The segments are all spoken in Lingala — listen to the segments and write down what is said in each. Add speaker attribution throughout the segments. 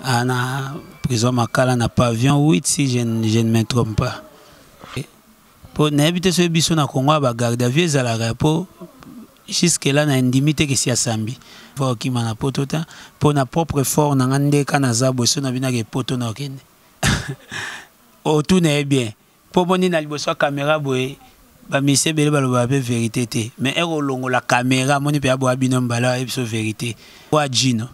Speaker 1: Na prison Makala na pavillon 8 si je ne me trompe pas. Po nayebi te soki biso na Congo ba garde à vue ezalaka po jusque là na ndimi te ke si asambi. Po okima na poto ta po na propre effort na nga ndeka na za boso na bina ke poto na okende. Otuna ye bien. Po boni na liboso ya caméra boye ba mise ebele balobaka mpe vérité te mais eko longola caméra moni mpe aboya bino mbala ayebi biso vérité. Wa Gino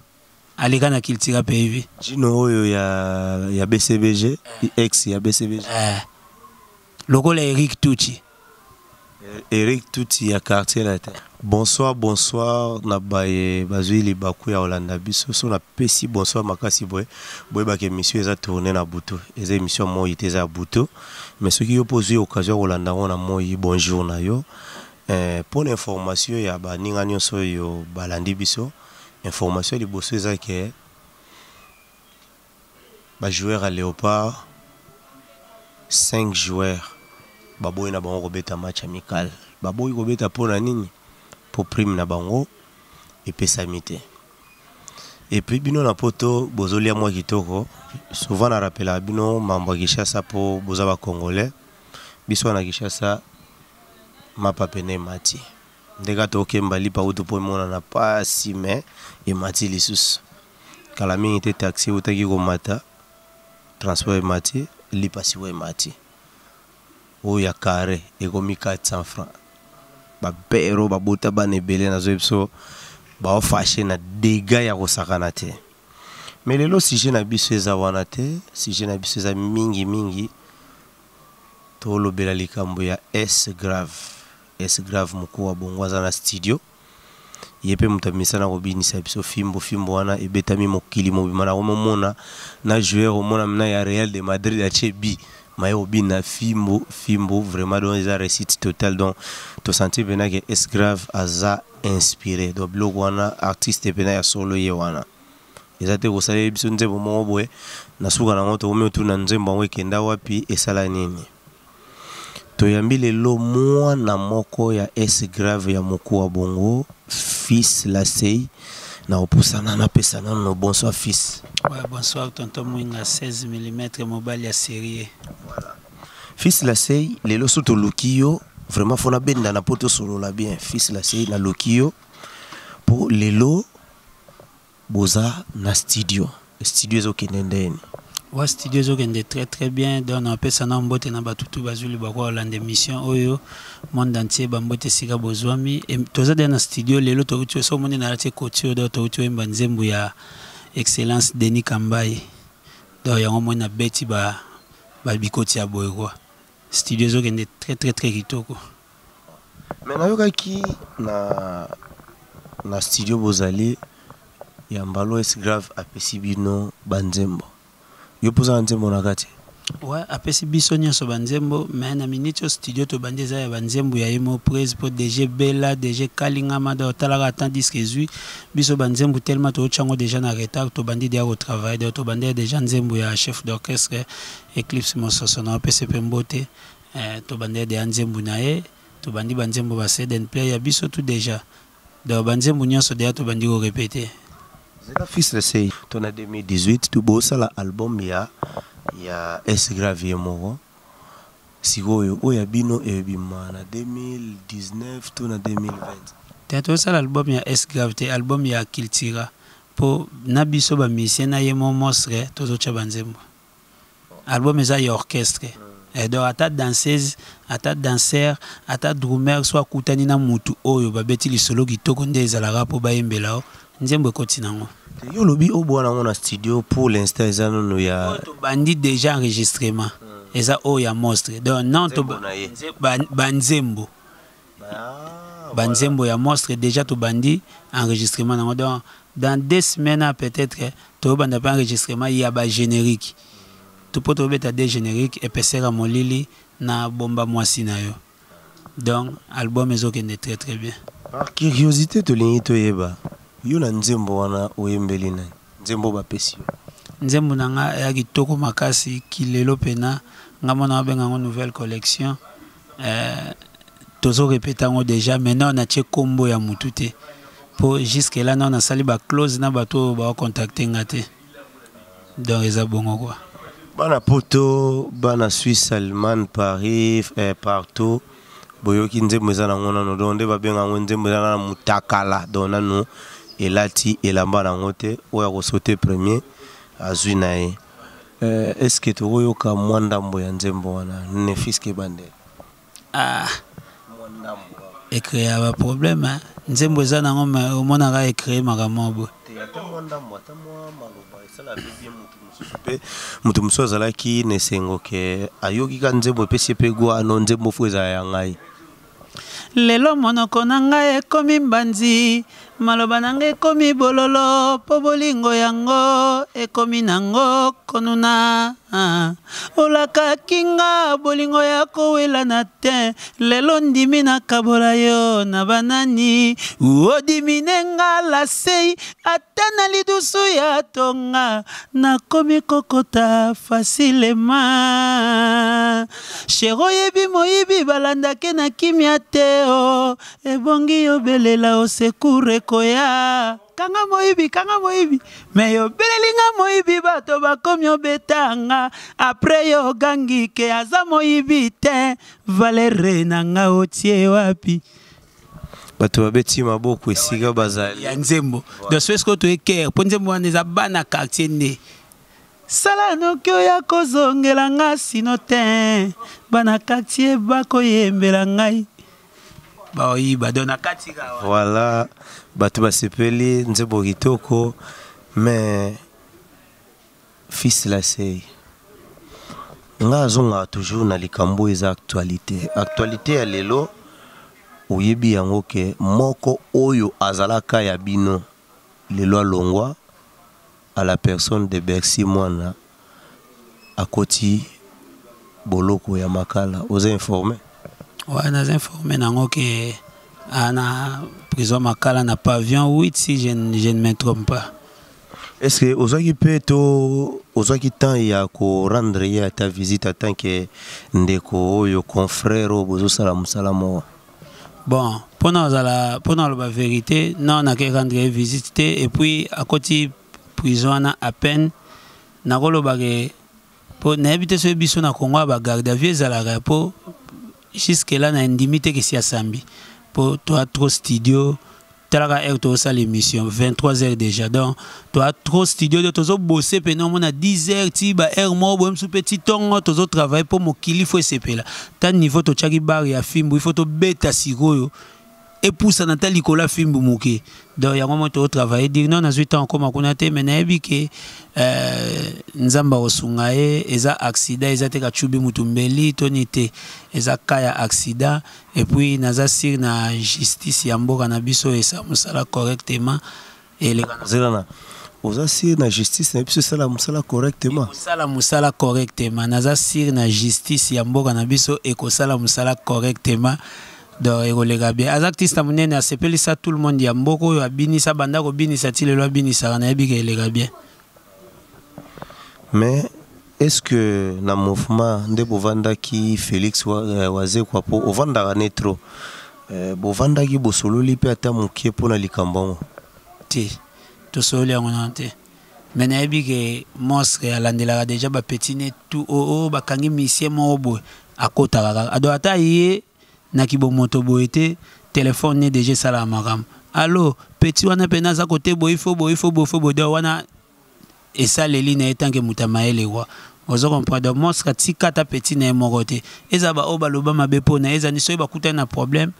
Speaker 1: aleka na Cultura PV.
Speaker 2: Gino oyo ya BCBG, ex ya BCBG.
Speaker 1: Lokola Eric Tucci.
Speaker 2: Eric Tucci ya quartier latin. Bonsoir, bonsoir na baye bazui libaku ya Olanda biso so na pesi bonsoir makasi boye boye ba émission eza tourner na butu eza émission moi te eza butu mais soki yo pozui occasion ya kolanda ngo na moi bonjour na yo. Pour l'information ya ba ninga nyonso yo balandi biso information liboso eza ke ba joueurs à Léopard 5 joueurs baboyi na bango kobeta match amical baboyi kobeta pona nini po prime na bango epesami te et puis bino na poto bozolia mwa kitoko souvent na rappelaka bino mambo ya Kinshasa po boza ba congolais biso na Kinshasa mapa pene emati ndeka tokemba lipa utu po emonana pasi mais emati lisusu kala mingi te taxi eutaki komata transport emati lipa sikoyo emati oyo ya carré ekomi 400 francs bapero babota bana ebele nazoyebi biso baofashe na dégâts ya kosakana te mais lelo sujet na biso eza wana te sujet na biso eza mingi mingi tolobela likambo ya S grave S grave mokuwa bongo aza na studio ye pe moto amisana kobinisa biso fimbo fimbo wana ebetami mokili mobima na komomona na joueur omona na ya Real de Madrid atie bi maye obina fimbo fimbo vraiment donc eza réussite totale donc to sentir pena ke S grave aza inspiré donc biloko wana artiste pena ya solo ye wana eza te kosalela biso nzembo moko boye na suka nango tokomi otuna nzembo yango ekenda wapi esala nini. Toyambi lelo mwana moko ya S grave ya mokuwa bongo fils Lasey na opusana napesa nano bonsoir fils.
Speaker 1: Ouais, bonsoir tonton Mwinga 16 mm mobali ya sérieux.
Speaker 2: Voilà. Fils Lasey lelo so toluki yo vraiment fona benda na poto solola bien fils Lasey na luki yo po lelo boza na studio. Studio ezokende ndeni?
Speaker 1: Ouais, studio ezokende très très bien donc napesa na mbote na bato tu bazwi libako ya kolanda émission oyo monde entier bambote esika bozwami. Toza deja na studio lelo touti so omoni nalati ekoti oyo donc touti oyemba nzembo ya excellence Denis Kambayi donc yango omoni nabeti ba bikoti ya boye quoi. Studio ezokende très très très kitoko.
Speaker 2: Mais nayokaki na studio bozali ya Mbalo S grave apesi bino banzembo. Yo poza na nzembo na kati?
Speaker 1: Ouais, apesi biso nyonso banzembo mais na minute studio tobandi eza ya banzembo ya ye mo prise po DG Bella, DG Kalingama donc talaka atan disque ezwi biso banzembo tellement tootyango déjà na retard tobandi deya kotravailler donc tobandi déjà nzembo ya chef d'orchestre Eclipse Mososo na opesi pe mbote tobandi deya nzembo na ye tobandi banzembo ba Seden Play ya biso tout déjà donc banzembo nyonso deya tobandi ko répéter.
Speaker 2: Zela fils Lasey to na 2018 to bosala album ya S grave ye moko sikoyo oyo ya bino ebima na 2019 to na 2020.
Speaker 1: Te tosala album ya S grave te album ya Cultura po na biso ba musicien na ye mo monstre tozotya banzembo. Album eza ya orchestre. Et donc ata danseuse, ata danseur, ata drummer soit akutani na mutu oyo babeti lisolo kitoko nde ezalaka po bayembela o nzembo ekoti nango.
Speaker 2: Yo lobi obwana ngo na studio pour l'instant eza nono ya
Speaker 1: oyo tobandi déjà enregistrement eza oyo ya monstre donc non to banzembo banzembo ya monstre déjà tobandi enregistrement nango donc dans 2 semaines peut-être tobanda pa enregistrement ya ba générique to po tobeta des génériques épaisseur ya molili na bomba mwasi na yo donc album ezokende très très bien.
Speaker 2: Par curiosité tolingi toyeba yo na nzembo wana oyembeli nani nzembo bapesi yo?
Speaker 1: Nzembo na nga ya kitoko makasi kilelo pena nga mona babenga ngo nouvelle collection tozo répéter ngo déjà maintenant na tie kombo ya mutu te po jusque là non nasali ba clause na bato ba contacter nga te. Donc eza bongo quoi.
Speaker 2: Bana poto, bana Suisse, Allemagne, Paris, eh, partout boyoki nzembo eza nango nano, donc nde babenga yango nzembo eza na mutakala, donc nano elati elamba nango te. Oyo akosaute premier azwi na ye. Est ce que tokoyoka mwa ndambo ya nzembo wana, ne fût-ce que bandele?
Speaker 1: Ah, ecréa baproblème, hein. Nzembo eza nango, mais omonaka ecrée makambo boye.
Speaker 2: Ata mwa ndambo, ata mwa maloba esala pe bien. Motu mosusu mpe, moto mosusu azalaki na esengo ke ayoki ka nzembo, epesi ye mpe gwano, nzembo fo ezala ya ngai.
Speaker 1: Lelo monoko na ngai ekomi mbanzi, maloba na ngai ekomi bololo, mpo bolingo yango ekomi nango konuna. Olakaki nga bolingo ya kowelana te, lelo ndimi nakabola yo na banani. Odimine nga lasei ata na lidusu ya tonga, nakomi kokota facilement. Chéri, oyebi moyibi balandake na kimia te. O ebongi yobelela au secours ekoya. Kanga moyibi, kanga moyibi, mais yobeleli nga moyibi, bato bakomi obetanga. Après yo ogangi ke aza moyibi te. Valeur na nga otie wapi?
Speaker 2: Bato babeti maboko esika bazali.
Speaker 1: Ya nzembo, donc so eske toyekere mpo nzembo wana eza bana quartier nde sala noki oya kozongela nga, sino te bana quartier bakoyembela ngai baoyiba. Donc na kati kawa.
Speaker 2: Voilà, bato basepeli, nzembo kitoko. Mais fils Lasei, nga azongaka toujours na likambo eza actualité. Actualité ya lelo, oyebi yango ke moko oyo azalaka ya bino lelo alongwa, à la personne de Bercy Mwana, akoti boloko ya Makala. Oza informé?
Speaker 1: Ouais, naza informé nango ke ana prison Makala na pavillon 8, si je ne me trompe pas.
Speaker 2: Est ce que ozwaki mpe to ozwaki temps ya korendre ye ata visite en tant que ndeko oyo, confrère oyo bozosala mosala moko?
Speaker 1: Bon, mpona ozala, mpona oloba vérité, non, nake rendre ye visite te. Et puis akoti prison wana à peine, nakoloba ke mpo nayebi te soki biso na Congo ya bagarde à vue ezalaka, mpo jusque là na ndimi te kesi asambi, mpo toa trop studio. Talaka heure tozosala émission, 23 heures déjà. Donc toa trop studio, de tozobose pene omona 10 heures ti ba heure moko boye mosusu mpe ti ntongo tozotravaille, mpo mokili fo esepela. Ta niveau totiaki bar ya fimbu, il faut tobeta sikoyo epusana ta likolo ya fimbu moke. Donc yango mo tozotravaille dire non, nazwi ntango okóma kuna te, mais nayebi ke Nzambe akosunga ye. Eza accident, eza te kacubi mutu mbeli toni te, eza ka ya accident. Et puis naza sûr na justice ya mboka na biso esala mosala correctement, eleka.
Speaker 2: Zelana, oza sûr na justice na biso esala mosala correctement?
Speaker 1: Ekosala mosala correctement. Naza sûr na justice ya mboka na biso ekosala mosala correctement, donc ekoleka bien. Aza artiste monene, asepelisa tout le monde ya mboka oyo, abinisa banda kobinisa ti lelo abinisaka. Nayebi ke eleka bien.
Speaker 2: Mais est ce que na mouvement nde bovandaki, Félix Wazekwa, mpo ovandaka ne trop, bovandaki, bosololi mpe ata moke mpona likambo yango?
Speaker 1: Te, tosololi yango nano te, mais nayebi ke monstre alandelaka déjà bapeti ne tout oyo bakangi misie moko boye, akotaka kaka ado ata ye na kibomoto boye te. Telefone ne déjà esalaka makambo. Allo, petit wana mpena aza kote boye, fo boye, fo boye, fo boye. Donc wana esaleli na ye tanke moto ya mayele kwa, ozo comprendre. Donc monstre atika ata petit na ye moko te. Eza baoyo baloba mabe mpo na ye, ezani soki bakutani na problème,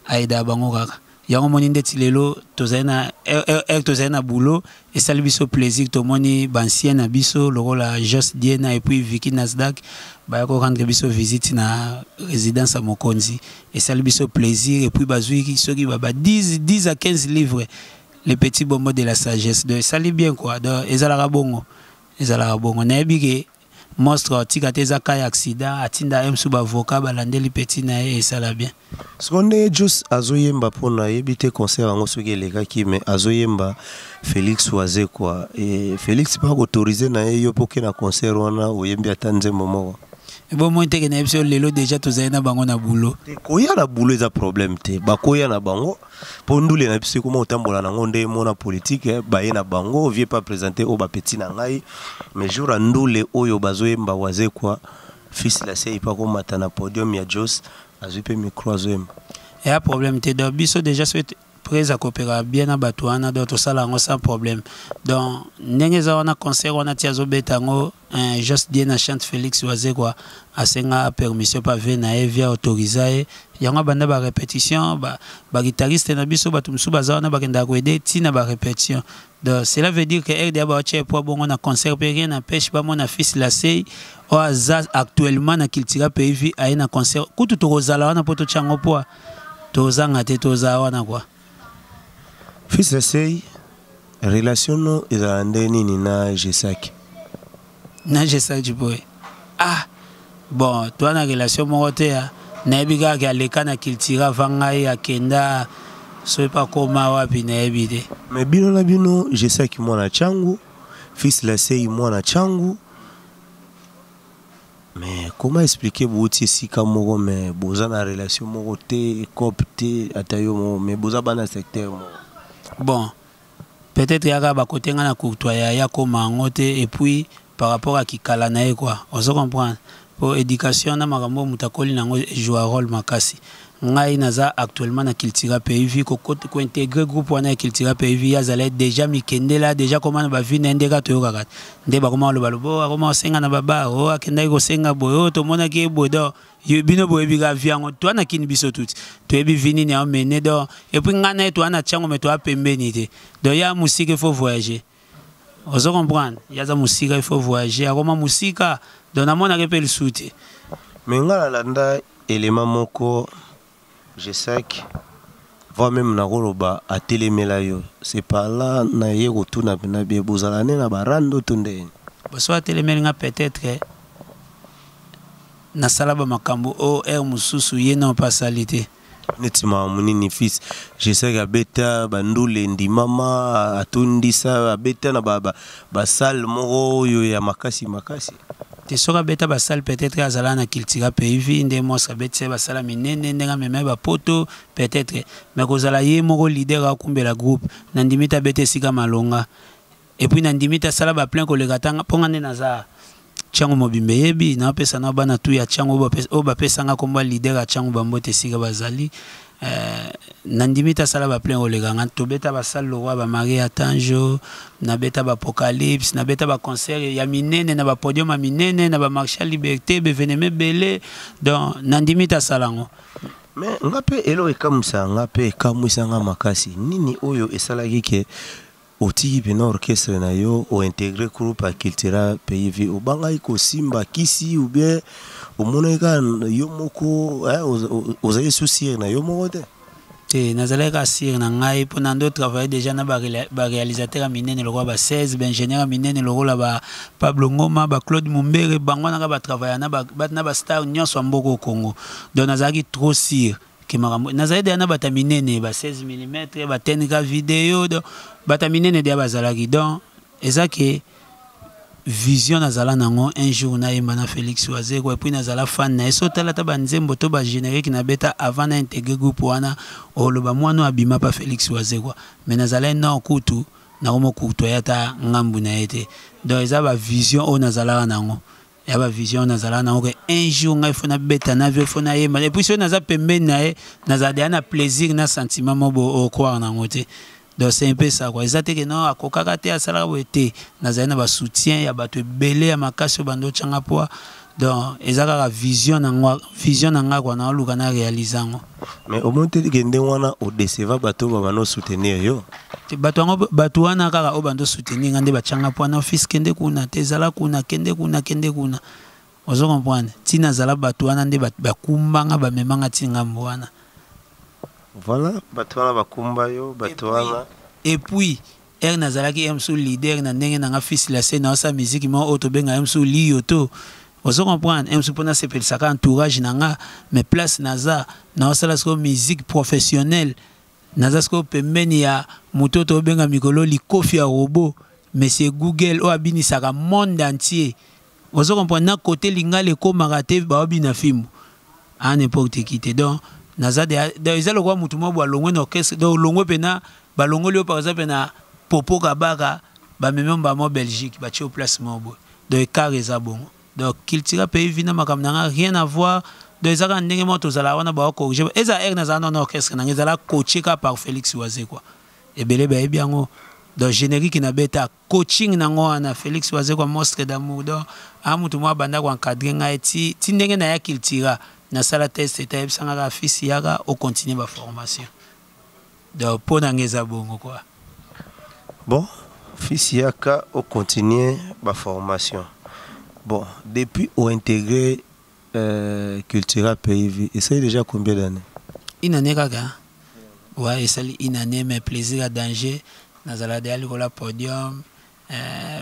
Speaker 1: ayedaka bango kaka. Yango moni ndeti lelo tozali na heure, tozali na boulot, esali biso plaisir tomoni baancien na biso lokola Jos Diena et puis Vicky Nasdak baya korendre biso visite na résidence ya mokonzi. Esali biso plaisir. Et puis bazwi soki ba 10, 10 à 15 livres, Les petits bonbons de la sagesse. Donc esali bien quoi. Donc ezalaka bongo, ezalaka bongo. Nayebi ke monstre atika te, eza ka ya accident, atinda ye mosusu baavocat balandeli petit na ye, esala bien.
Speaker 2: Siko ndenge Jos azoyemba, mpona ayebi te concert yango soki elekaki, mais azoyemba Félix Wazekwa e Félix mpe akoautorize na ye yo mpo oke na concert wana, oyembi ata nzembo moko?
Speaker 1: Bomoi teke na biso lelo déjà tozali na bango na boulot.
Speaker 2: Koya na boulot eza problème te, bakoya na bango mpo ndule na biso ekoma kotambola nango nde mona politique eh, baye na bango vie pas présenter oyo bapeti na ngai. Mais jour ya ndule oyo bazoyemba Wazekwa, Fils Lasei mpe akomata na podium ya Jos, azwi mpe micro, azoyemba.
Speaker 1: Eya problème te. Donc biso déjà soki prese akopeka bien na bato wana, donc tosala yango sans problème. Donc ndenge eza wana, concert wana ti azobeta yango, Jos Die na chante Félix Wazekwa asenga permission pa ve na ye via autorisa ye yango, abanda barépétition. Baguitariste na biso, bato mosusu baza wana, bakendaka koaider ntina barépétition. Donc cela veut dire que RDA bawatia po bongo na concert mpe rien n'empêche bamona Fils Lasei oyo aza actuellement na Cultura Pays Vie aye na concert. Kutu tokozala wana mpo totya yango poa, tozanga te, tozala wana kwa.
Speaker 2: Fils Lasei, relation no ezala nde nini na Jesaki?
Speaker 1: Na Jesaki boye, ah bon, toa na relation moko te ya nayebi kaka aleka na Cultura avant ngai, akenda soki mpe akóma wapi nayebi te.
Speaker 2: Mais bino na bino, Jesaki mwana Tshangu, Fils Lasei mwana Tshangu, mais comment expliquer bouti esika moko mais boza na relation moko te, cope te, ata yo moko, mais boza bana secteur moko?
Speaker 1: Bon, peut-être yaka bakote nga na courtois ya ya koma yango te, et puis par rapport à kikala na ye quoi, ozo comprendre, po éducation na makambo moto akoli nango joue rôle makasi. Ngai naza actuellement na Cultura Pays Vie, kointégrer groupe wana ya Cultura Pays Vie, azala déjà mikendela déjà koma na bavie na ye nde kaka toyokaka nde bakoma koloba lobo akoma kosenga na babar o akendaki kosenga boye oyo tomonaki ye boye. Donc bino boyebi kaka vie yango, toa na kini, biso tuti toyebi vie nini aomene. Donc et puis ngai na ye toa na tiango, me toa pembeni te. Donc ya mosika, il faut voyager, ozo comprendre, ye aza mosika, il faut voyager, akoma mosika, donc namonaki mpe lisusu te.
Speaker 2: Mais nga nalanda élément moko, Jesaki voire même nakoloba atelemela yo. C'est par là na ye kotuna mpena bie bozala nde na barando to ndeni.
Speaker 1: Boso atelemeli nga, peut-être nasala bamakambo oyo heure mosusu ye na mpe asali te.
Speaker 2: Neti makambo nini? Fils Jesaki abeta bandule ndimama, atondisa, abeta na basalle moko oyo ya makasi makasi.
Speaker 1: Te, soki abeta basalle, peut-être azala na Cultura Pays Vie nde mwasi abetisa ye basala minene ndenge amema ye bapoto peut-être. Mais kozala ye moko leader akumbela groupe, nandimi te abeta esika malonga. Et puis nandimi te asala baplein koleka tanga mpo nga nde naza Tiango mobimba eyebi. Naopesa na bana tu ya Tiango oyo bapesanga nkombo ya leader ya Tiango bambote esika bazali. Nandimi te asala baplein koleka nga. Tobeta basalle lokwa bamarie ya Tanjo, nabeta baapocalypse, nabeta baconcert ya minene na bapodium ya minene na bamarché ya Liberté, baévénement ebele. Donc nandimi te asala yango.
Speaker 2: Mais nga mpe eloko ekamwisaka nga mpe ekamwisa nga makasi, nini oyo esalaki ke otiki mpena orchestre na yo, ointégrer groupe ya Cultura Pays Vie? Obangaki kosimba kisi ou bien omonaki kaka yo moko ozali sûr na yo moko te?
Speaker 1: Te, nazalaki kaka sûr na ngai mpo na ndo travaille déjà na baréalisateur ya minene lokola ba 16, baingénieur ya minene lokola ba Pablo Ngoma, ba Claude Mumbere. Bango wana kaka batravailla na bastar nyonso ya mboka Congo. Donc nazalaki trop sûr ke makambo nazali deya na bato ya minene, ba 16 mm, batenika video, donc bato ya minene deya bazalaki. Donc eza ke vision nazala nango, un jour nayemba na Félix Wazekwa. Et puis nazala fan na ye. So otala ata banzembo to bagénérique nabeta avant na intégrer groupe wana, oloba mwana oyo abima pa Félix Wazekwa. Mais nazalaki nord kutu nakoma courtoyer ata ngambu na ye te. Donc eza bavision oyo nazalaka nango, ya bavision nazalaka nango ke un jour ngai fo nabeta na vie, fo nayemba. Et puis soki naza pembeni na ye, nazala deya na plaisir na sentiment mo bo ocroire nango te. Donc c'est un peu ça quoi. Eza te ke non, akokaka te, asalaka boye te. Nazali na basoutien ya bato ebele ya makasi oyo bando otyanga poa. Donc eza kaka vision na nga, vision na nga quoi, naoluka na réalise yango.
Speaker 2: Mais omoni te ke ndenge wana odécevoir bato oyo babanda osoutenir yo?
Speaker 1: Bato yango, bato wana kaka oyo bando soutenir nga nde batyanga po wana office, kende kuna te, ezala kuna, kende kuna, kende kuna, ozo comprendre. Ntina azala bato wana nde bakumbanga, bamemanga ti ngambo wana.
Speaker 2: Voilà, bato wana bakumba yo, bato wana.
Speaker 1: Et puis heure nazalaki ye mosusu leader na ndenge nanga, Fils Lase, naosala musique moko oyo tobenga ye mosusu liyo to, ozo comprendre, ye mosusu mpona asepelisaka entourage na nga. Mais place naza naosala sikoyo musique professionnelle, naza sikoyo pembeni ya moto oyo tobenga mikolo likofi ya robot, monsieur Google, oyo abinisaka monde entier. Ozo comprendre na côté lingala ekomaka te baobina fimbu a n'importe qui te. Donc naza de donc eza lokola mutu moko boye alongwe na orchestre, donc olongwe mpena balongoli yo par exemple na Popo Kabaka, bamemi yo mbala moko Belgique, batie yo place moko boye. Donc écart eza bongo. Donc Cultura Pays Vie na makambo na nga rien à voir. Donc eza kaka ndenge moko tozala wana baocorrige eza aire nazala nano orchestre na nga ezala coaché kaka par Félix Wazekwa, ebele bayebi yango. Donc générique na beta coaching nango wana Félix Wazekwa, monstre d'amour. Donc a mutu moko abanda koencadre ngai ti ti ndenge naya Cultura, nasala test ete ayebisanga kaka: "Fils, yaka ocontinue baformation." Donc mpo na nga eza bongo quoi.
Speaker 2: Bon, fils, yaka ocontinue baformation. Bon, depuis ointégré Cultura Pays Vie, esali déjà combien d'années?
Speaker 1: Une année kaka. Ouais, esali une année, mais plaisir ya danger. Nazala deya likolo ya podium,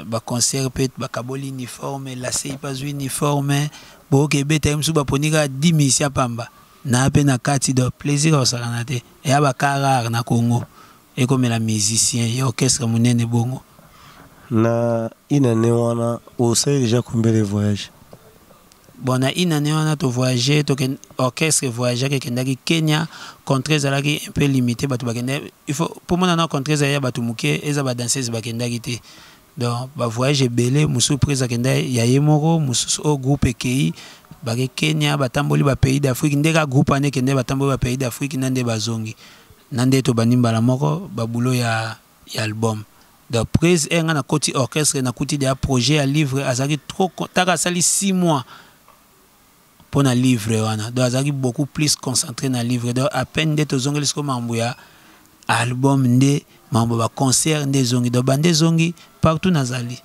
Speaker 1: baconcert mpe bakaboli uniforme, lasei mpe azwi uniforme, boyoka ebeta ye mosusu, baponi kaka 10 musiciens pamba na mpe na kati. Donc plaisir akosakana te, eya baka rare na Congo ekomela musicien ya orchestre monene bongo.
Speaker 2: Na une année wana, osali déjà combien de voyages?
Speaker 1: Bon, na une année wana tovoyage, orchestre voyageaki, ekendaki Kenya. Contrat ezalaki un peu limité, bato bakende, il faut mpo mona na contrat ezali ya bato moke, eza badanseuse bakendaki te. Donc bavoyage ebele mosusu prise akenda ya ye moko, mosusu oyo groupe ekei, bake Kenya, batamboli bapays d'Afrique. Nde kaka groupe wana ekende, batamboli bapays d'Afrique na nde bazongi, na nde tobandi mbala moko babulo ya album. Donc prise e nga nakoti orchestre, nakuti deya projet ya livre. Azalaki trop taka, asali 6 mois mpo na livre wana. Donc azalaki beaucoup plus concentré na livre. Donc à peine nde tozongeli sikoyo makambo ya album, nde makambo baconcert nde ezongi. Donc bande ezongi partout nazali.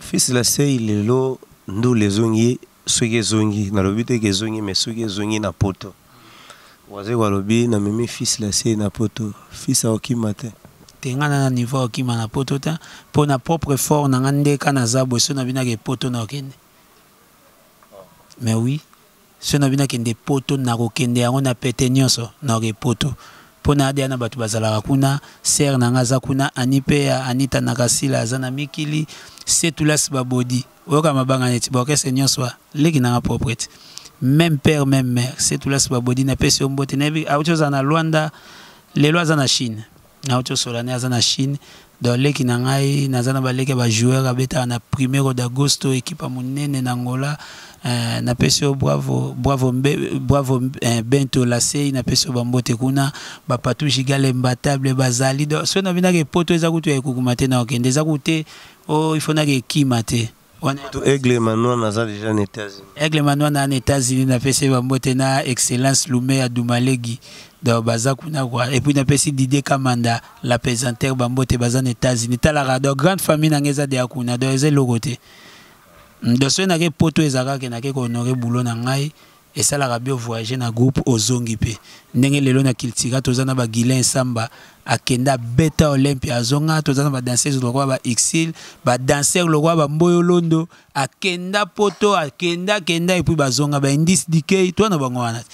Speaker 2: Fils Lasei, lelo ndula ezongi, soki ezongi, nalobi te ke ezongi, mais soki ezongi na Poto, Wazekwa alobi: "Namemi fils Lasei na Poto." Fils aokima te?
Speaker 1: Te, nga na niveau okima na Poto te, mpo na propre effort na nga nde ka naza boye. So nabinaka Poto, na okende, mais oui, so na bino akende Poto, nakokende yango na pete nyonso, nakoke Poto mpo na adeya na bato bazalaka kuna. Sere na nga aza kuna, ani mpe ya Anita Nakasila aza na mikili, Setulas Babodi, oyoka mabanga neti baorchestre nyonso, leki nanga propre te, même père même mère. Setulas Babodi, napesi yo mbote. Nayebi auti ozala na Lwanda, lelo aza na Chine, nauti osola ne aza na Chine. Donc leki na ngai, naza na baleki ya bajoueur, abetaka na Primero d'Agosto, équipe ya monene na Angola. Napesi yo bravo, bravo, bravo. Bento Lasei, napesi yo bambote kuna. Bapatu Gigale Mbatable bazali. Donc soki nabinaka Epoto, eza kutu ya ekukuma te, na okende eza kutu te. O il faut naka ekima te.
Speaker 2: To Aigle Manoa aza déjà na États-Unis.
Speaker 1: Aigle Manoa na États-Unis, napesi bambote na Excellence Lume ya Dumalegi. Donc baza kuna quoi. Et puis napesi Didier Kamanda la pesanteur bambote, baza na États-Unis. Talaka, donc grande famille nanga eza deya kuna. Donc eza eloko te. Donc soki nake Poto, ezalaka ke nake kohonorer boulot na ngai. Esalaka bio voyager na groupe, ozongi mpe ndenge lelo na Cultura toza na baguilin Samba, akenda beta Olympia, azonga. Toza na badanseuse lokola ba Exil, badanser lokola bamboyo Londo, akenda Poto, akenda akenda, et puis bazonga baindice dikei to na bango wana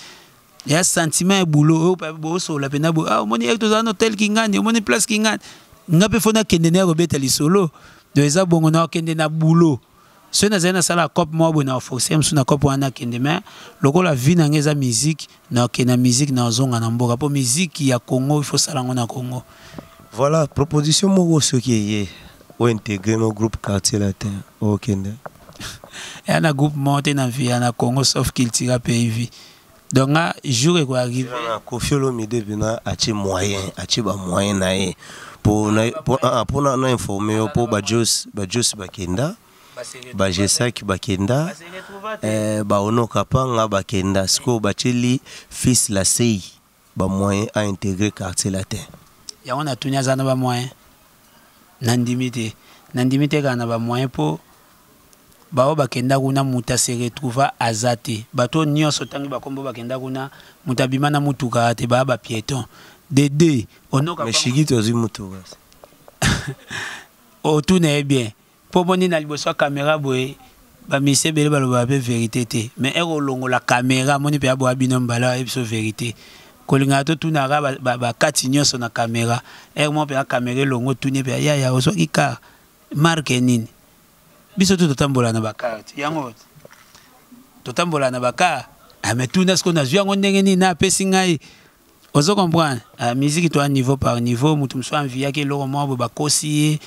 Speaker 1: ya sentiment ya boulot oyo bosola mpena boye. Ah, omoni eke tozala na hotel Kingani, omoni place Kingani, nga mpe fo nakende na ya kobeta lisolo. Donc eza bongo, na okende na boulot. Soki nazali nasala cope moko boye, na force mosusu na cope wana nakende, mais lokola vie na ngai eza musique, nakende na musique, nazonga na mboka, mpo musique ya Congo, il faut sala yango na Congo.
Speaker 2: Voilà, proposition moko soki eye, ointégrer no groupe Quartier Latin, okende?
Speaker 1: Eya na groupe moko te na vie ya na Congo sauf Cultura Pays Vie. Donc nga jour ekoarrive.
Speaker 2: Kofi Olomide mpena atie moyen, atie bamoyen na ye mpona na informe yo, mpo bajos bakenda, bajesaki bakenda, baonoka panga bakenda. Sikoyo batieli fils Lasei bamoyen aintégrer Quartier Latin.
Speaker 1: Yango natuni: aza na bamoyen? Nandimi te, nandimi te kaka na bamoyen, mpo bao bakenda kuna, moto ase retrouva aza te. Bato nyonso ntangi bakombo bakenda kuna, moto abima na mutuka te, baya bapiéton de deux onoka.
Speaker 2: Mais Shigi azwi mutuka.
Speaker 1: Otuna ye bien, mpo moni na liboso ya caméra boye, bamise ebele balobaka mpe vérité te, mais ere olongola caméra, moni mpe aboya bino mbala oyebi biso vérité. Kolingaka totunaka bakati nyonso na caméra, ere mo mpe ya caméra elongo, otuni mpe: "Yaya, ozwaki car marque nini?" Biso to totambola na bakarte yango, totambola na bakar. Ah, mais tuna sikoyo, nazwi yango ndenge nini? Na apesi ngai, ozo comprendre? Ah, musique toa niveau par niveau. Moto mosusu anviyaki eloko moko boye, bakosi ye,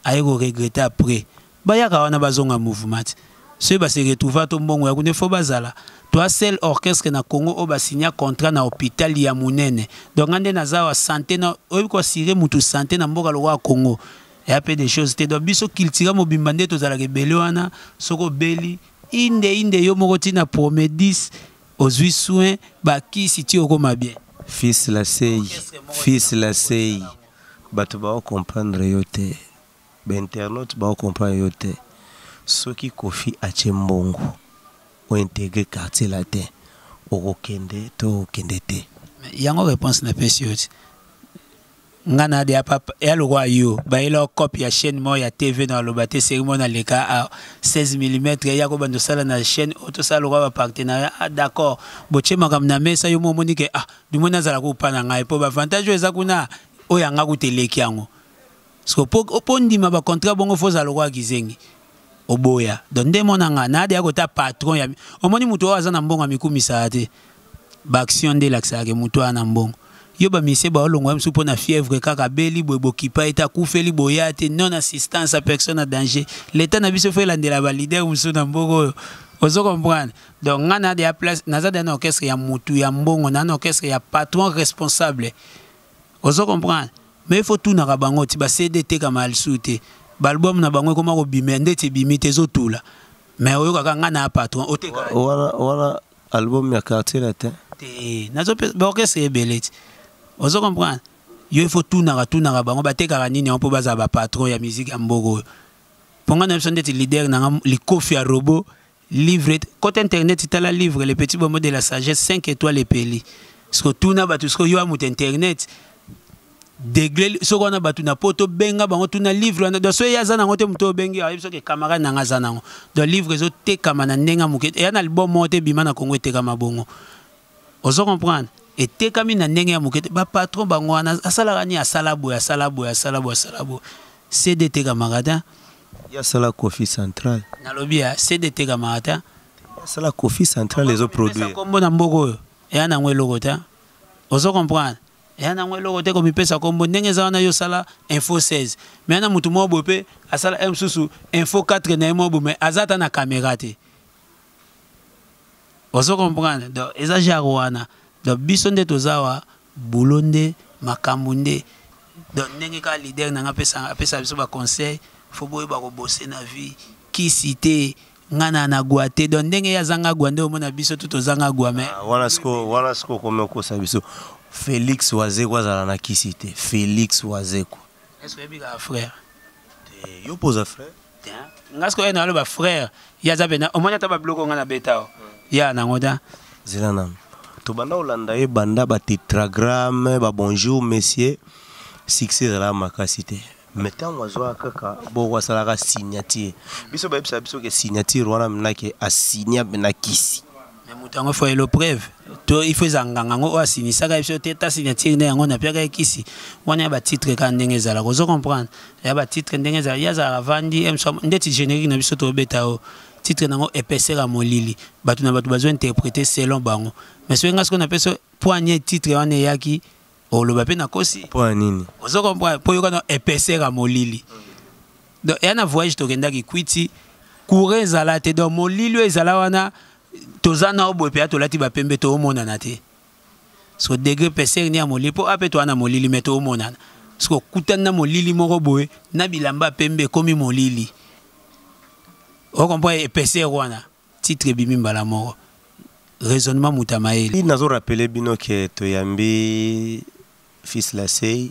Speaker 1: aye koregretter après. Bayaka wana, bazonga mouvement te. Soki base retrouva to mbongo ya kuna, faut bazala. Toa seul orchestre na Congo oyo basinya contrat na hôpital ya monene. Donc nga nde naza wa santé na oyebi koassurer mutu santé na mboka lokola Congo, eya mpe des choses te. Donc biso culture mobimba nde tozalaka ebele wana. Soki obeli, inde inde yo moko, ntina promedis, ozwi soin, bakisi ti okoma bien.
Speaker 2: Fils Lasei, Fils Lasei, bato baocomprendre yo te, bainternaute baocomprendre yo te. Soki Kofi atie mbongo, ointégrer Quartier Latin, okokende to okende te?
Speaker 1: Yango réponse napesi yo ti nga na de papa ya lokwa yo bayela copie ya chaîne moko ya TV na aloba te. Série moko naleka a 16 mm ya kobanda osala na chaîne oyo, tosala lokwa bapartenariat. Ah, d'accord, botie makambo na mesa, yo mo omoni ke ah, du moins nazala kopa na ngai mpo baavantage oyo eza kuna, oyo yanga kuta eleki yango. Parce que po ndima bacontrat bongo, faut ozala lokwa kizengi oboya. Donc nde mona nga na ade kota patron ya omoni moto oyo aza na mbongo, amikumisaka te. Baaction nde elakisaka ke moto aya na mbongo. Yo bamisie baolongwa mosusu mpo na fièvre kaka, abeli boye, bokipa ete akufeli, boya te, non assistance à personne en danger. L'état na biso faut elandela baleader mosusu na mboka oyo, ozo comprendre? Donc nga na deya place, naza deya na orchestre ya mutu ya mbongo, na na orchestre ya patron responsable, ozo comprendre? Mais il faut tunaka bango ti baCD etekama lisusu te, baalbum na bango ekoma kobima ndeti ebimi te, ezotula. Mais oyokaka nga na patron oteka.
Speaker 2: Wana wana album ya Quartier Latin?
Speaker 1: Te, nazopesa baorchestre ebele ti, ozo comprendre? Yo, il faut tunaka, tunaka bango batekaka nini yango mpo bazala bapatron ya musique ya mboka oyo. Mpo nga na biso ndeti leader nanga likofi ya robot, livre côté internet, tala livre Le Petit Bonbon de la Sagesse, 5 étoiles epeli. Siko tuna bato, siko yo ya moto internet degré, soki wana bato na poto, benga bango, tuna livre wana. Donc soki ye aza nango te, moto obengi ayebi soki camarade nanga aza nango. Donc livre ezotekama na ndenge ya moke, eya na album moko te ebima na Congo etekama bongo, ozo comprendre? Etekami na ndenge ya moke te. Bapatron bango wana, asalaka nini? Asala boye, asala boye, asala boye, asala boye, CD etekamaka te.
Speaker 2: Ye asala Kofi Central.
Speaker 1: Nalobi ya CD etekamaka te.
Speaker 2: Asala Kofi Central, ezoproduire.
Speaker 1: Kombo na mboka oyo eya nango eloko te, ozo comprendre? Eya nango eloko te komipesa kombo ndenge eza wana. Yo osala Info 16, mais na motu moko boye mpe asala e mosusu Info 4 na ye moko boye, mais aza ata na caméra te, ozo comprendre? Donc eza genre wana. Donc biso nde toza wa bulo nde makambo nde. Donc ndenge kaka leader na nga apesa biso baconseil, faut boyeba kobose na vie, kisi te, nga na nagwa te. Donc ndenge ye azanga gwa, nde omona biso tu tozanga gwa, mais
Speaker 2: Ah, wana siko, wana siko okomi okosa biso. Félix Wazekwa azala na kisi te, Félix Wazekwa.
Speaker 1: Est ce oyebi kaka frère?
Speaker 2: Te, yo mpo oza frère.
Speaker 1: Nga sikoyo na aloba frère, ye aza pena omoni ata babiloko nga na beta o ya nango ta.
Speaker 2: Zela nanu, tobanda kolanda ye banda batétragramme, babonjour monsieur, succès ezalaka makasi te. Mais ntango azwaka kaka boko, asalaka signature. Biso bayebisaka biso ke signature wana menake asinia mena kisi.
Speaker 1: Mais moto yango faut elo preuve to il faut eza nganga yango oyo asinisaka biso te. Ta signature nde yango napiaka ye kisi wana ya batitre kaka ndenge ezalaka, ozo comprendre? Ya batitre ndenge ezalaka, ye azalaka vandi ndeti générique na biso tobeta oyo, titre nango épaisseur ya molili. Bato na bato bazo interpréter selon bango. Mais soki nga sikoyo napesi po anie titre wana eyaki, oloba mpe nakosi.
Speaker 2: Mpo ya nini?
Speaker 1: Ozo comprendre? Mpo yoka na épaisseur ya molili. Donc eya na voyage tokendaki kwiti, courant ezala te. Donc molili oyo ezala wana, toza na boye mpe tolati bapembe, toomonana te. So degré épaisseur ni ya molili, mpo ape toza na molili mais toomonana. Soki okutani na molili moko boye na bilamba ya pembe, ekomi molili, ocomprendre épaisseur wana? Titre ebimi mbala moko, raisonnement moto ya mayele.
Speaker 2: Nazorappeler bino ke toyambi Fils Lasei,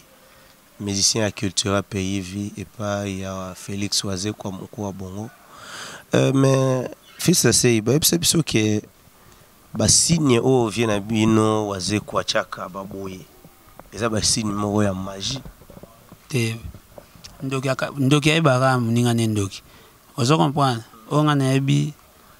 Speaker 2: musicien ya Cultura Pays Vie epai ya Félix Wazekwa, moko wa bongo. Mais Fils Lasei, bayebisa biso ke basigne oyo vie na bino Wazekwa tiaka baboye, eza basigne moko ya magie.
Speaker 1: Te, ndoki ayebaka moninga nde ndoki, ozo comprendre? Oyo nga nayebi.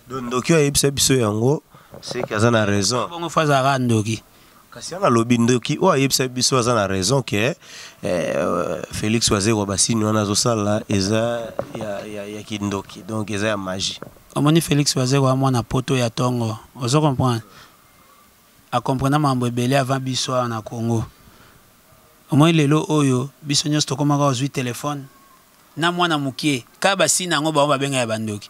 Speaker 2: Donc ndoki oyo ayebisa biso yango, seke aza na raison.
Speaker 1: Bongo faut azalaka ndoki.
Speaker 2: Kasi wana alobi ndoki oyo ayebisa biso aza na raison ke eh, Félix Wazekwa basini wana azosala eza ya, ya, ya kindoki, donc eza ya magie.
Speaker 1: Omoni Félix Wazekwa mwana poto ya tongo, ozo comprendre, acomprena mambo ebele avant biso awa na Congo. Omoni lelo oyo biso nyonso tokomaka ozwi telefone na mwana mokie kaka basini yango bango babenga ya bandoki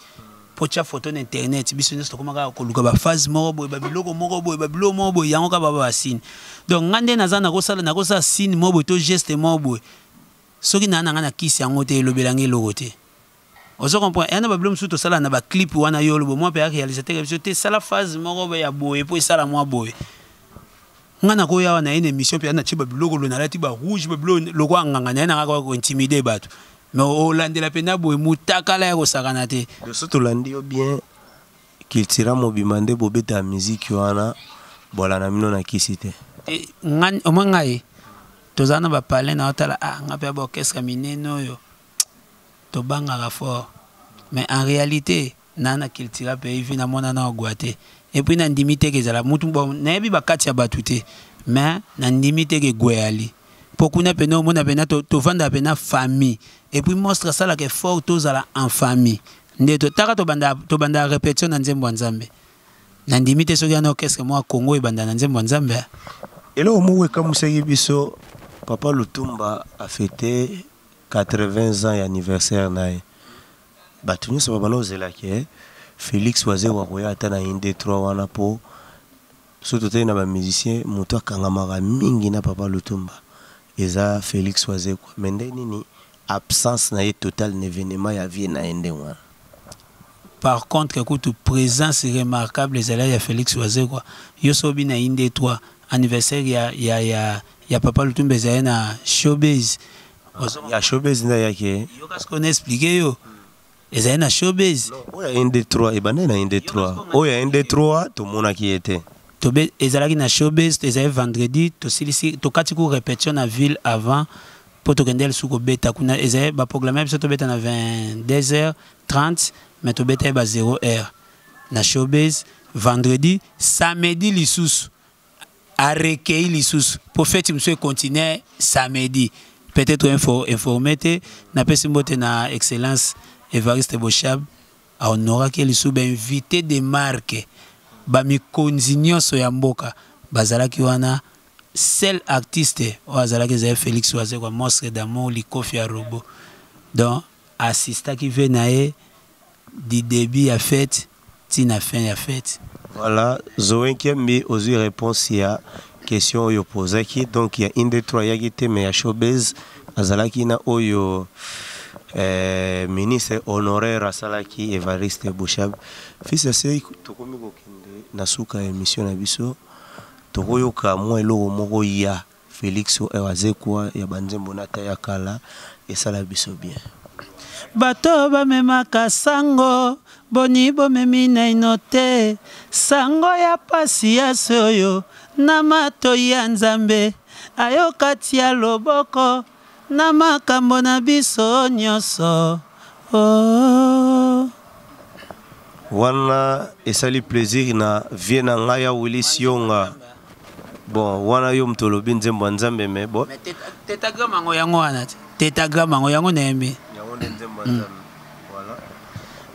Speaker 1: mpo tya foto na internet. Biso nyonso tokoma kaka koluka baphase moko boye, babiloko moko boye, babiloko moko boye, yango kaka baba basine. Donc ngai nde naza nakosala signe moko boye to geste moko boye, soki naa na ngai na kisi yango te, elobelanga eloko te. Ozo comprendre, eya na babilo mosusu tosala na baclip wana, yo olobo mwa mpe ya réalisateur ya biso te, sala phase moko boye ya boye mpo esala mwa boye. Ngai nakoya awa na ye na émission mpe natie babiloko lo nalati barouge, babiloko lokola nganga na ye nanga kaka kointimide bato, mais olandela mpenza boye mutakala ya kosakana te.
Speaker 2: So tolandi yo bien, Cultura mobimba nde bobeta miziki wana, bola na bino na kisi te.
Speaker 1: Omoi ngai tozala na bapalin na otala, ah, ngai mpe ya baorchestre minene oyo tobangaka fort, mais en réalité naa na Cultura Pays Vi namona na ogwa te. Et puis nandimi te ke ezala mutu, bon, nayebi bakati ya bato te, mais nandimi te ke gweyali mpo kuna pene omona pena tovandaka pena famille. Et puis monstre asalaka effort tozala en famille nde totaka tobanda répétition na nzembo ya Nzambe. Nandimi te soki yana orchestre mwa Congo ebanda na nzembo ya Nzambe.
Speaker 2: Eloko moko ekamusaki biso, papa Lutumba afete 80 ans ya anniversaire na ye, bato nyonso babanda kozelaki Félix Wazekwa akoya ata na 1 2 3 wana, mpo soki totali na bamusicien, moto akangamaka mingi na papa Lutumba eza Félix Wazekwa. Mais nde nini absence na ye totale na événement ya vie na ye ndenge wana?
Speaker 1: Par contre kutu présence remarquable ezalaki ya Félix Wazekwa. Yo so obi na inde 3 anniversaire ya papa Lutumba ezali na Showbase.
Speaker 2: Ya Showbase nde ayaki.
Speaker 1: Yoka ce qu'on expliqué, yo ezali na Showbase.
Speaker 2: Oyo ya 1 2 3 ebandaki na 1 2 3, oyo ya 1 2 3 tomonaki ye te.
Speaker 1: Tobe ezalaki na Showbase, ezali vendredi, tosilisi tokati ku répétition na ville avant mpo tokende lisusu kobeta kuna. Ezali baprogramme biso tobeta na 22h30, mais tobeta ye ba 0 heure na Showbase vendredi. Samedi lisusu arekei lisusu mpo feti mosusu econtinue samedi. Peut-être informé te, napesi mbote na excellence Evariste Boshab, ahonoraki lisusu bainvité de marque, bamikonzi nyonso ya mboka bazalaki wana. Seul artiste oyo azalaki ezali Félix Wazekwa, monstre d'amour, likofi ya robot. Donc assistaki ve na ye du début ya fête ti na fin ya fête.
Speaker 2: Voilà, Zoé Kiambi, ozwi réponse ya question oyo opozaki. Donc ya 1 2 3 ayaki te, mais ya Showbase azalaki na oyo ministre honoraire asalaki, Evariste Boshab. Fils Asei, tokomi kokende na suka ya émission na biso. Tokoyoka mwa eloko moko ya Félix Wazekwa ya banzembo na ta ya kala, esala biso bien.
Speaker 1: Bato bamemaka sango, boni bomemi naino te sango ya pasi ya se oyo na matoi ya Nzambe ayoka tia loboko na makambo na biso nyonso, oh.
Speaker 2: Wana esali plaisir na vie na ngai ya Willis Yonga. Bon, wana yo moto olobi nzembo ya Nzambe, mais bon.
Speaker 1: Tétragramme yango, yango wana te, tétragramme yango, yango nayembi.
Speaker 2: Yango nde nzembo ya Nzambe, voilà.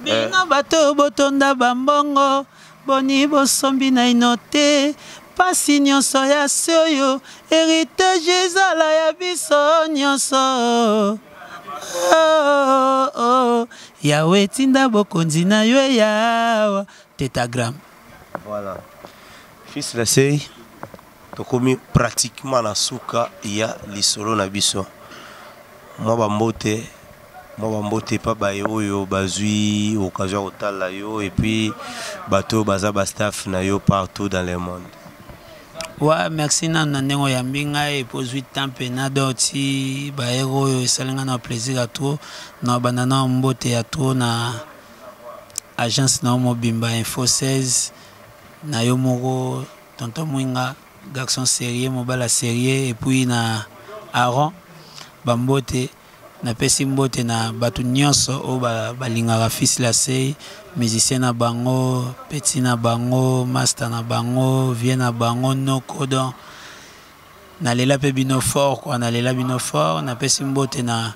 Speaker 1: Bino bato botonda bambongo, boni bosombi naino te pasi nyonso ya se oyo, héritage ezala ya biso nyonso, oh. Yawe tinda bokonzi na yo eyawa, tétragramme.
Speaker 2: Voilà, fils Lasei, tokomi pratiquement na suka ya lisolo na biso. Mwa bambote epa baye oyo bazwi occasion ya kotala yo, et puis bato oyo baza bastaff na yo partout dans le monde.
Speaker 1: Wa merci nanu na ndenge oyambi ngai epo ozwi temps mpena. Donc ti bayere oyo esali ngai na plaisir ya trop na banda na mbote ya trop na agence na yo mobimba Info 16, na yo moko tonton Mwinga, garçon sérieux, mobala sérieux, et puis na Aaron bambote. Napesi mbote na bato nyonso oyo balingaka fils Lasei, musicien na bango, petit na bango, master na bango, vie na bango, noko. Donc Nalela mpe bino fort quoi, nalela bino fort. Napesi mbote na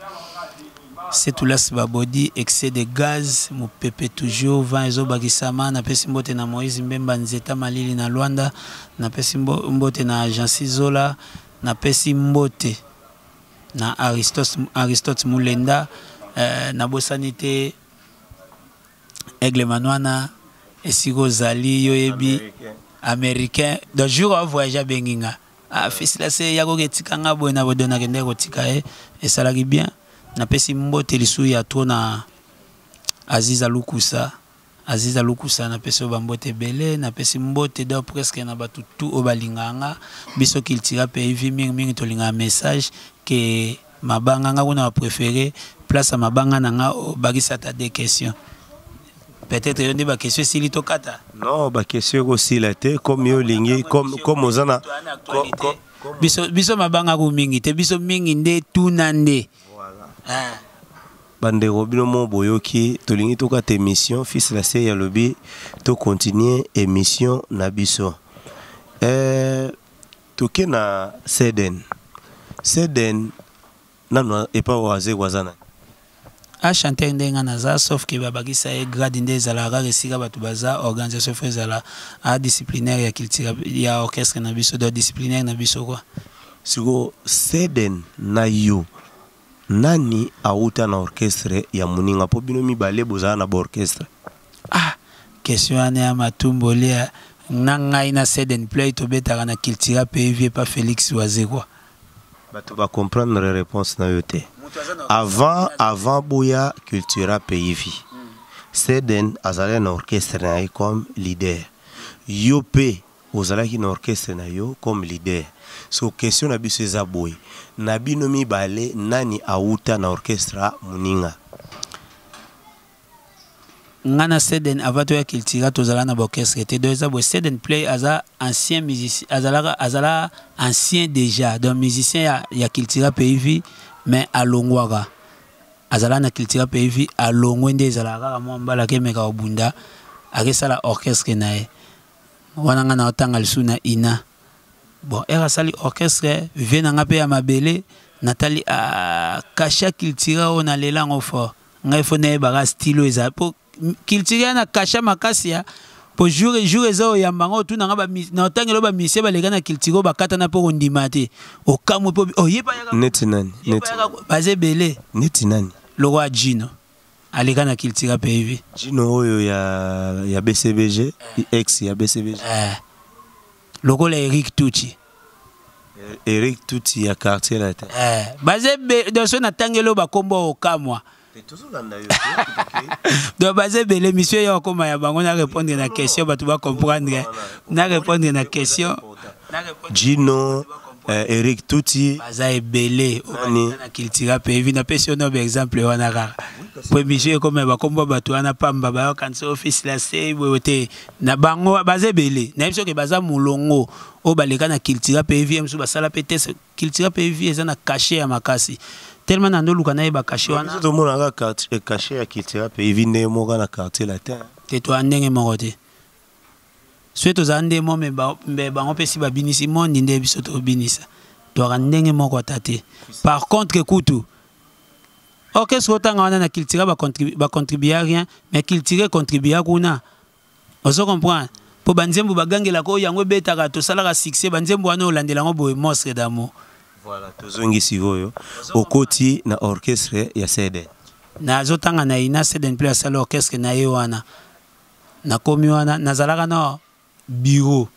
Speaker 1: Setulas Babodi, excès de gaz, mopepe toujours, vent ezobakisama. Napesi mbote na Moïse Mbemba Nzeta Malili na Luanda. Napesi mbote na Jansi Zola. Napesi mbote na Aristote Mulenda. Nabosani te Aigle Manwana, esika ozali yo yebi américain. Donc jour a voyage abengi nga, ah fils la se yako ketika nga boye na bodona kende kotika ye, esalaki bien. Napesi mbote lisusu ya trop na Aziza Lukusa. Aziza Lukusa, napesi oyo bambote ebele. Napesi mbote donc presque na bato tout oyo balingaka nga. Biso Cultura Pays Vie mingi mingi tolingaka message ke mabanga nga kuna ba préféré place ya mabanga na nga. Obakisa ata deux questions peut-être, yo nde baquestion esili, tokata.
Speaker 2: Non, baquestion ekosila te. Comme yo olingi, comme oza na
Speaker 1: Biso mabanga ku mingi te, biso mingi nde tuna nde.
Speaker 2: Ah. Bandeko, bino mo boyoki, tolingi tokata émission. Fils la se alobi tocontinue émission na biso. Toke na Ceden. Ceden nano epa oyo azeko aza nani?
Speaker 1: Achanteur ndenge nga naza, sauf ke babakisa ye grade. Nde ezalaka kaka esika bato baza organisation, fo ezala a disciplinaire ya culture ya orchestre na biso, donc disciplinaire na biso quoi.
Speaker 2: Siko Ceden na yo, nani awuta na orchestre ya moninga? Mpo bino mibale bozala na baorchestre.
Speaker 1: Ah, question wana ya matumboli na ngai na Ceden Play tobetaka na Cultura Pays Vie pa Félix Wazekwa.
Speaker 2: Bato bacomprendre réponse na yo te. Avant boya Cultura Pays Vie, Ceden azalaki na orchestre na ye comme leader, yo mpe ozalaki na orchestre na yo comme leader. So question na biso eza boye: na bino mibale, nani awuta na orchestre moninga?
Speaker 1: Nga na Ceden, avant toya Cultura, tozala na baorchestre te. Donc eza boye: Ceden Play aza ancien musicien, azalaka, azala ancien déjà, donc musicien ya Cultura Pays Vie, mais alongwaka. Azala na Cultura Pays Vie, alongwe. Nde ezalaka kaka mwa mbala akemeka kobunda, akesala orchestre na ye wana. Nga na otanga lisusu na ina. Bon, ere asali orchestre vie na nga mpe ya mabele, natali cachet Cultura oyo nalela yango fort. Ngai fo nayebaka style oyo ezala, mpo Cultura na cachet makasi ya po jour eza oyamba ngo, otuna nga na otangela bamusicien baleka na Cultura oyo bakatana mpo kondima te, okamwe mpo oyeba.
Speaker 2: Neti nani? Neti
Speaker 1: baza ebele.
Speaker 2: Neti nani?
Speaker 1: Lokwa Jino aleka na Cultura Pays Vie.
Speaker 2: Jino oyo ya BCBG, ex ya BCBG?
Speaker 1: Eh. Lokola Eric Tuti.
Speaker 2: Eric Tuti ya Quartier Latin?
Speaker 1: Eh, baza ebele. Donc so natangeli oyo bakombo, okamwa. Donc baza ebele. Mission ya okoma ya bango na répondre na question, bato bacomprendre na répondre na question.
Speaker 2: Gino, Eric Tuti.
Speaker 1: Baza ebele na Cultura Pays Vie. Napesi yo no baexemple wana kaka po émission ekoma bakombo bato wana pamba, bayokanisa office la se boye te. Na bango baza ebele, nayebi soki baza molongo oyo baleka na Cultura Pays Vie. Mosusu basala mpe te. Cultura Pays Vie eza na cachet ya makasi tellement na ndoluka nayeba cachet wana.
Speaker 2: Tomonaka cachet ya Cultura Pays Vie ndenge moko na Quartier Latin.
Speaker 1: Te, toya ndenge moko te. Soki tozala nde mo mbe bango mpe si babinisi mondi nde biso tobinisa, toyaka ndenge moko ata te. Par contre kutu orchestre otanga wana na Cultura bacontribua rien, mais Cultura econtribua kuna, ozo comprendre, mpo banzembo bagangelaka oyo yango ebetaka, tosalaka succès. Banzembo wana olandela yango boye, Monstre d'Amour.
Speaker 2: Voilà, tozongi sikoyo, okoti na orchestre ya Ceden.
Speaker 1: Nazotanga na ina, Ceden mpe asala orchestre na ye wana. Nakomi wana, nazalaka na bureau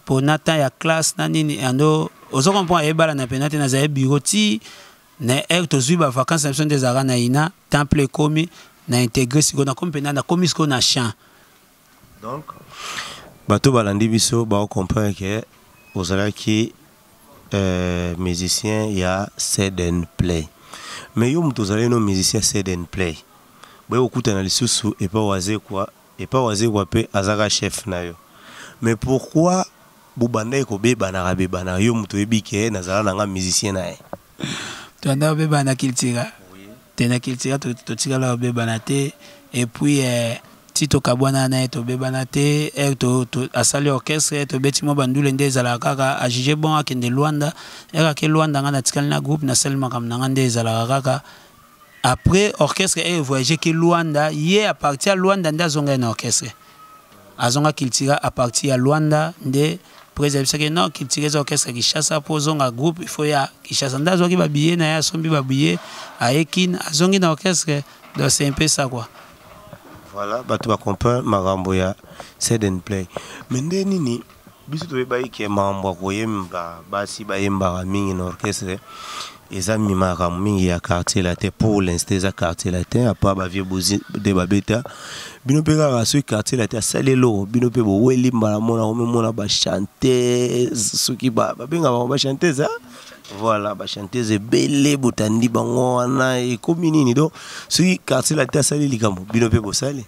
Speaker 1: mpo na temps ya classe na nini yando, ozo comprendre, ebalana mpena te. Nazali bureau ti na heure tozwi bavacance na biso. Nde ezalaka na ina, temple ekomi na intégré sikoyo, nakomi mpena, nakomi sikoyo na champ.
Speaker 2: Donc bato balandi biso baocomprendre ke ozalaki musicien ya Ceden Play. Mais yo moto ozali no musicien Ceden Play, boye kokutana lisusu epa Wazekwa. Epa Wazekwa mpe azaka chef na yo, mais pourquoi bobandaki kobebanaka bebanaka? Yo moto oyebi ke nazala na nga musicien na ye.
Speaker 1: Toanda kobebana na Cultura te. Na Cultura totikala kobebana te. Et puis eh, Ti tokabwana na ye, tobebana te. Ere asali orchestre, tobeti mwa bandule nde ezalaka kaka. Ajuge bon akende Luanda. Ere ake Luanda, ngai natikali na groupe, nasali makambo na ngai nde ezalaka kaka. Après orchestre ere voyage ke Luanda, ye à partir ya Luanda nde azonga ye na orchestre, azonga Cultura à partir ya Luanda. Nde président ayebisaki: non, Cultura eza orchestre ya Kinshasa, mpo ozonga groupe il faut ya Kinshasa. Nde azwaki babillet na ye, asombi babillet, aye Kin, azongi na orchestre. Donc c'est un peu ça, quoi.
Speaker 2: Voilà, bato bacomprendre makambo ya Set and Play. Mais nde nini, biso toyebaki ke makambo ya koyemba, basi bayembaka mingi na orchestre, eza makambo mingi ya Quartier Latin. Pour l'instant eza Quartier Latin, à part bavieux Bozi nde babeta. Bino mpe kaka soki Quartier Latin asali eloko, bino mpe boweli mbala mona komemona bachanteuse, soki babengaka bango bachanteuse. Voilà, bachanteuse ebele botandi bango wana, ekomi nini? Donc soki Quartier Latin asali likambo, bino mpe bosali?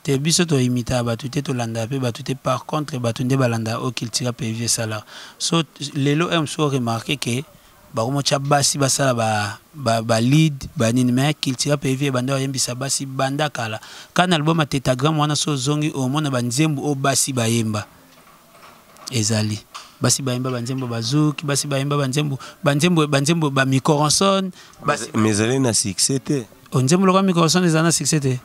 Speaker 1: Te, biso toimitaka bato te, tolandaka mpe bato te. Par contre bato nde balandaka oyo Cultura Pays Vie esalaka. So lelo oyo mosusu oremarquer ke bakomotya basi basala balead banini, mais Cultura Pays Vie ebanda bayembisa basi banda kala. Kaka na album ya Tétagramme wana, so ozongi, omona banzembo oyo basi bayemba ezali. Basi bayemba banzembo bazuki, basi bayemba banzembo bamikoronson.
Speaker 2: Mais ezali na succès te.
Speaker 1: Nzembo lokola mikoronson ezala na succès te?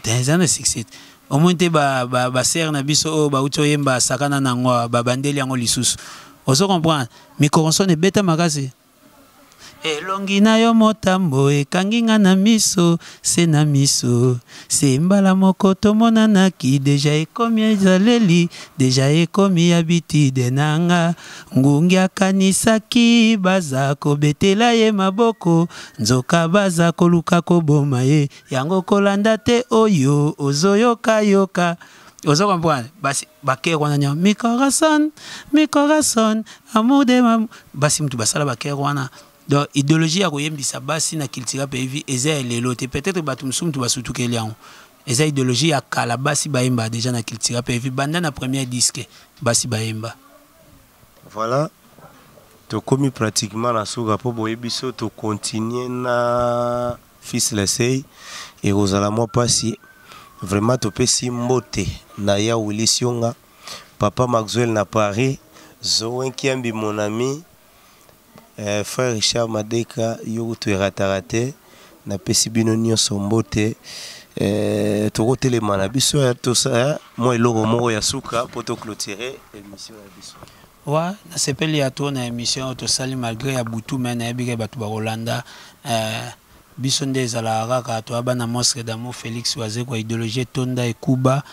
Speaker 1: Te, eza na succès te. Omoni te basere na biso oyo bauti oyemba sakana nango, babandeli yango lisusu. Ozo comprendre, mikoronson ebeta makasi. Elongi na yo motambo ekangi nga na miso, se na miso, se mbala moko tomonanaki, déjà ekomi ezaleli, déjà ekomi habitude na nga. Ngungi akanisaki baza kobetela ye maboko, nzoka baza koluka koboma ye. Yango kolanda te oyo ozoyokayoka. Ozo comprendre, basi bakere wana nyonso, mi corazon, mi corazon, amour de ma, basi mutu basala bakere wana. Donc idéologie ya koyembisa basi na Cultura Pays Vie eza ya lelo te. Peut-être bato mosusu mutu basutukeli yango, eza idéologie ya kala. Basi bayemba déjà na Cultura Pays Vie banda na premier disque, basi bayemba.
Speaker 2: Voilà, tokomi pratiquement na suka. Mpo boyebi biso tocontinue na Fils Lesei, ekozala mwa mpasi vraiment. Topesi mbote na ya Willy Sionga, papa Maxwell na Paris, Zoen Kiambi, mon ami, frère Richard Madeka, yo kutu erataka te. Napesi bino nyonso mbote. Tokotelema na biso, tosala mwa eloko moko ya suka mpo toclôturer émission na biso.
Speaker 1: Wa nasepeli ya to na émission oyo tosali malgré ya butu, mais nayebi ke bato bakolanda. Biso nde ezalaka kaka toya bana monstre d'amour Félix Wazekwa, idéologie etonda ekuba.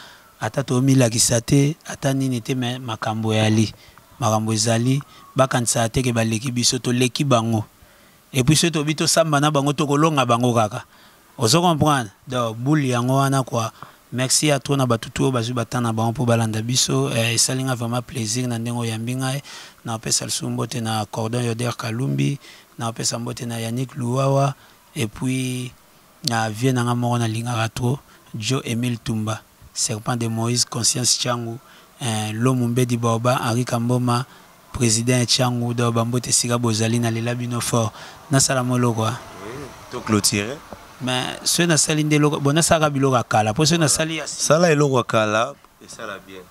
Speaker 1: Ata tomilakisa te, ata nini te, mais makambo eyali, makambo ezali. Bakanisaka te ke baleki biso, toleki bango. Et puis soki tobi tosamba na bango, tokolonga bango kaka. Ozo comprendre? Donc boule yango wana, quoi. Merci à toi na bato tu oyo bazwi batan na bango mpo balanda biso. Esali nga vraiment plaisir na ndenge oyambi ngai. Napesa lisusu mbote na Cordon Yoder Kalumbi, napesa mbote na Yannick Luwawa, et puis na vie na nga moko nalingaka trop, Joe Emile Tumba, Serpent de Moïse, Conscience Changu, Lomu Mbedi Baoba, Henri Kamboma, président ya Changu. Donc bambote esika bozali, nalela bino fort. Nasala mo eloko?
Speaker 2: Toclôturer.
Speaker 1: Mais soki nasali nde eloko bon, nasalaka biloko ya kala, mpo soki nasali ya
Speaker 2: Sala eloko ya kala, esala bien.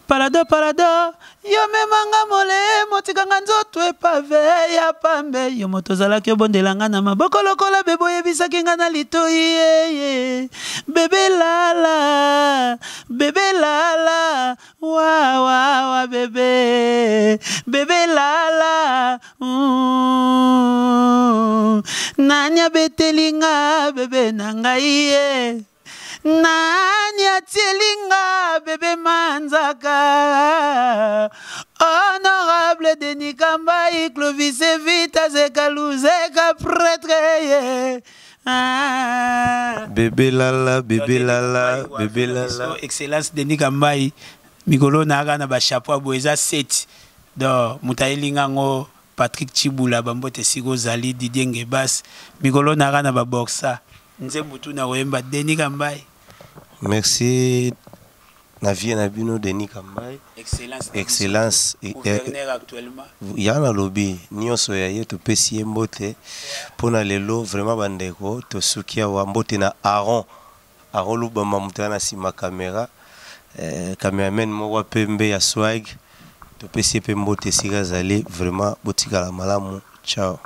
Speaker 1: Palado, palado, yo memanga molemo, tikanga nzoto epave ya pambe. Yo moto ozalaki obondelanga na maboko lokola bebe, oyebisaki nga na litoi yeye: bebe lala, bebe lala, wawawa, bebe, bebe lala. Nani abeteli nga bebe na ngai ye? Nani atieli nga bebe manzaka? Honorable Denis Kambai, Clovis Evita Zekaluzeka, prêtre ye.
Speaker 2: Ah. Bebe lala, bebe lala, bebe lala.
Speaker 1: Excellence Denis Kambai, mikolo nayaka na bachapeau ya boye, eza 7. Donc moto ayelinga yango, Patrick Chibula, bambote esika ozali. Didier Ngebas, mikolo nayaka na baboxa nzembo tu na koyemba Denis Kambai.
Speaker 2: Merci na vie na bino Denis Kambai.
Speaker 1: Excellence.
Speaker 2: Excellence.
Speaker 1: Gouverneur actuellement.
Speaker 2: Ya nalobi nyonso ya ye, topesi ye mbote mpona lelo. Vraiment bandeko, tosuki awa. Mbote na Aaron. Arolubamba moto ya na nsima caméra, cameraman moko ya pembe ya swag. Topesi ye mpe mbote esika azali. Vraiment, botikala malamu. Ciao.